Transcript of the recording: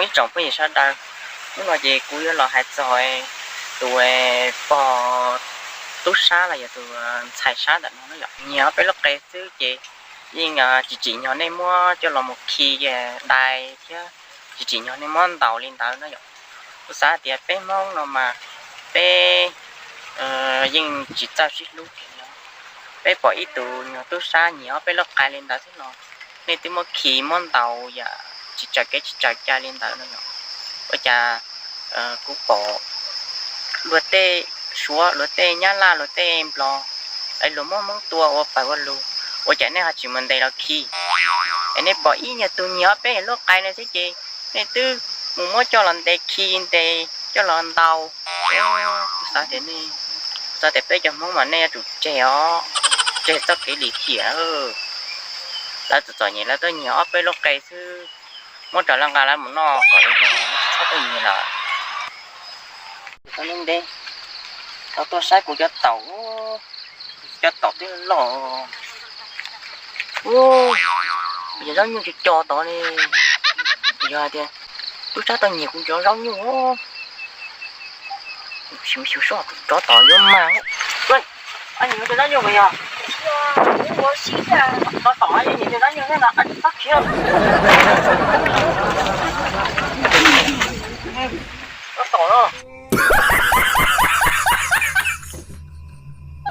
Ib tsoom phooj ywg sawv daws, hnub no ces kuv yuav los hais txog tus pog tub sab los yog tus ntxhais sab ntawm no no yom. Nyiag ob peb lub qe xwb ces yeej tsis tsim nyog nej muab coj los mus khi dai thiab tsis tsim nyog nej muab ntaus li ntawd no yom. Kuv xav tias peb Hmoob no mas peb yeej tsis txawj sib hlub li no. Peb pom ib tus nyuag tub sab nyiag ob peb lub qe li ntawd xwb no, nej twb muab khi muab ntaus yam tsis tsaws kev tsis tsaws cai li ntawd no yom. Ua cas kuv pom luag tej Suav, luag tej Nyab Laj, luag tej Nplog, luag muab Hmoob tua ua pawg ua lug, ua cas nej ho tsis mus ntes los khi? Es nej pom ib nyuag tus nyiag ob peb lub qe no xwb ces nej twb mus muab coj los ntes khi ntes coj los ntaus. Kuv xav tias nej, kuv xav tias peb cov Hmoob mas nej yuav tsum tseg os, tseg txoj kev lim hiam. Lawv txom txom nyem lawv tuaj nyiag ob peb lub qe xwb, muab raws lawv nqa lawv mus noj kom zoo, tsis txhob tuaj nyiag lawm. Tau ntev ntev tau tuaj saib kuv cov taum, cov taum twb loj. Ub, cov zaub nyuj co co tod li. Yog hais tias tub sab tau nyiag kuv cov zaub nyuj, xyuv xyuv soj rov tom yuav mag. Nyiag cov zaub nyuj puas yog? Tau tom nyiag cov zaub nyuj thiab no, txhob khiav.